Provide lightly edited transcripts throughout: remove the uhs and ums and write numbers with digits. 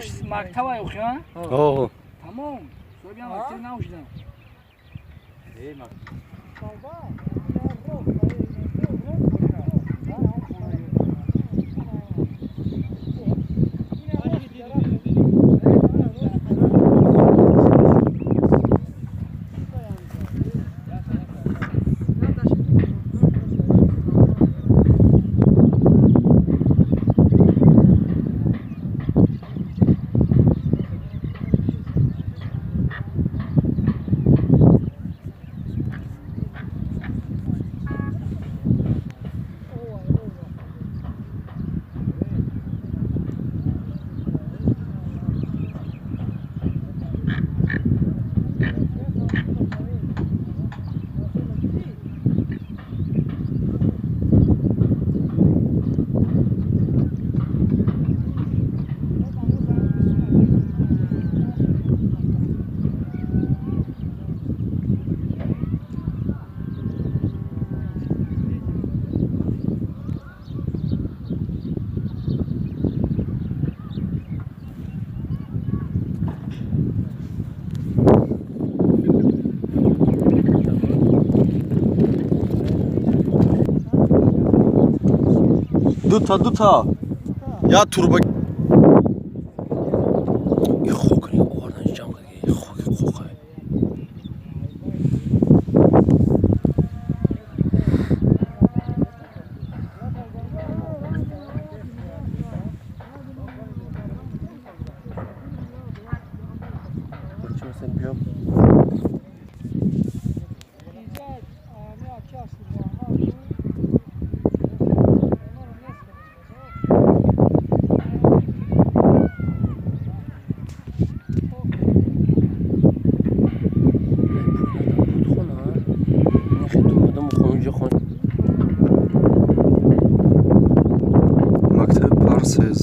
Болош мактаба охи, а? О. Тамом. Соҳиби мактаб навшидам. Дута, дута. Я турбо. Хок овардан ҷамъ кард, хоки қоқа. Мактаби Парсез.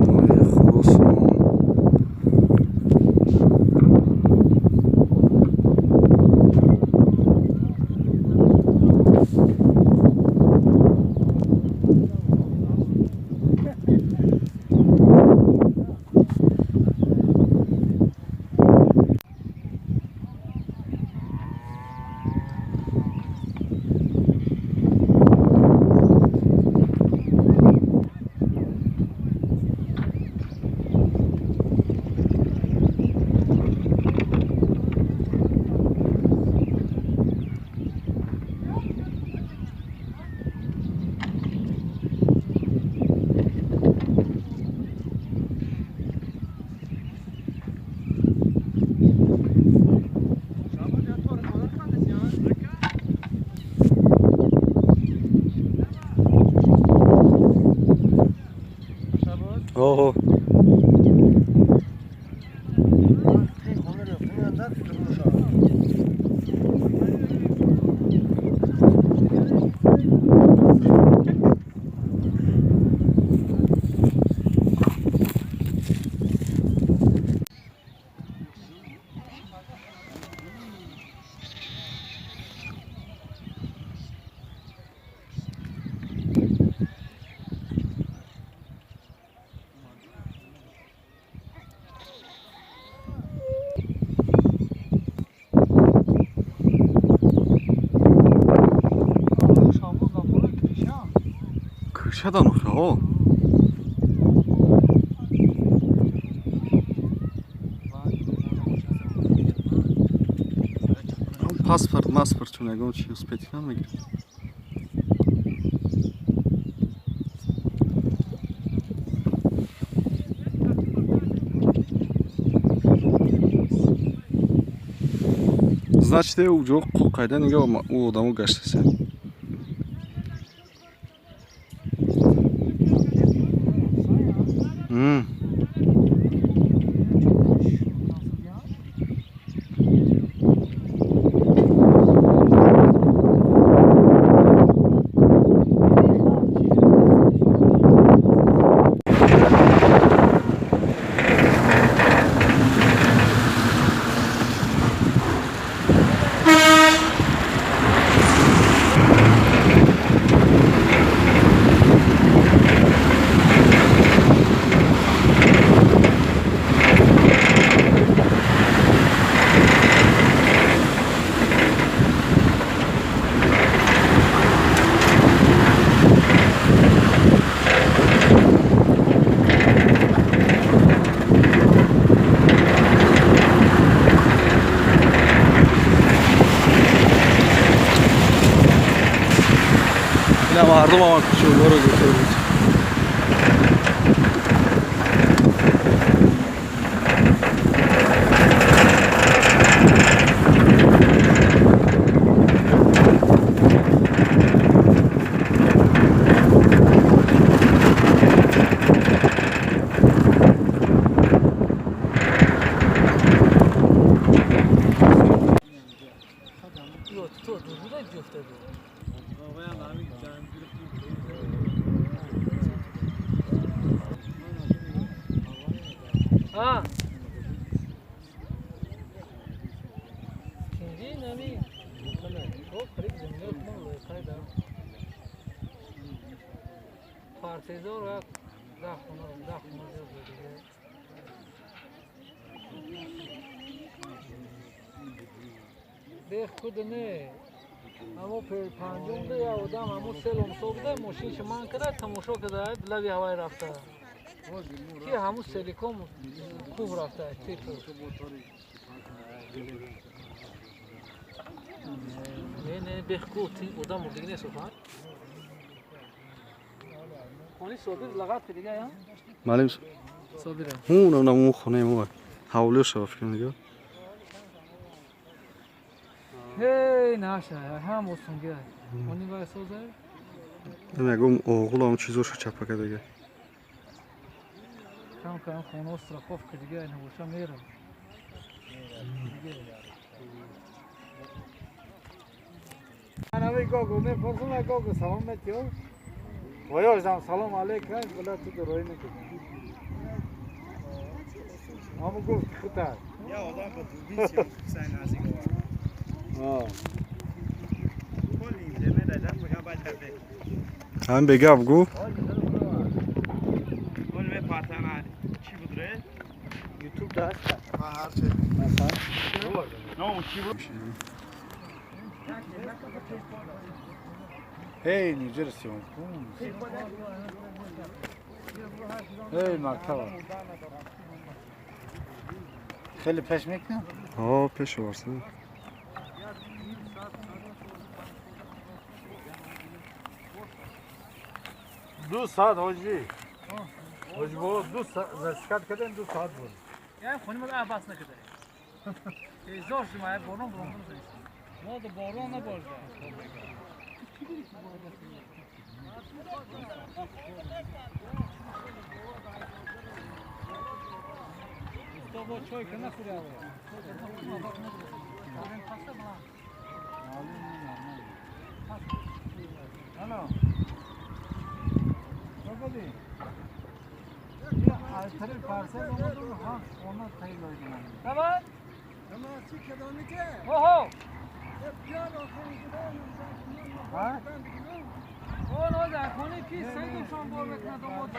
Ноҳияи Хуросон. Ого. Крышадан охо. Паспорт, маспорт чун ягон чи успеть намегирад. Значит, уҷо қайда нига ӯ одамо гаштасе. Ина мардум ама кӯчаҳоро гирифта буд. Не, амо панҷум я одам амо селом собда мошинши ман када тамошо када лаби ҳавай рафта. Ки ҳаму селиком куб рафта типу. Не, не, бехку ти одам мурдиги нест офа. Хони Собир лағат ки дига я? Маълим Собира. Ҳун на хонаи мо ҳавлиё шава фикр дига. Ҳей, наша, ҳам осонга. Они вай соза? Мегум оғул ам чизошо чапа кардага. Кам кам хона страховка дига ина боша мерам. Ана гого мепурсам, гого салом метиё. Воёждам салом алейкум, била ту дурой мекунӣ. Ҳаму гуфт хута. Я одам ба дурбин съёмку сай наздик овард. Ҳам бегап гу. Эй, ниҷир съёмку. Эй, мактаба. Хеле пеш мекунам? Ҳо, пеш оварса. Ду саат ҳоҷӣ. Ҳоҷӣ бобо ду саат засикат кардем, 2 саат буд. Я хони мо абас накарда. Зор шума борон борон. Мо да борон набошда. То бо чой ка нахӯря. Ало. Бободи. Я аз тараф парса омадам, ҳа, она тайёр кардам. Тамом? Оҳо. Ҳа? Он оз хони ки сайдушон бор мекунад омод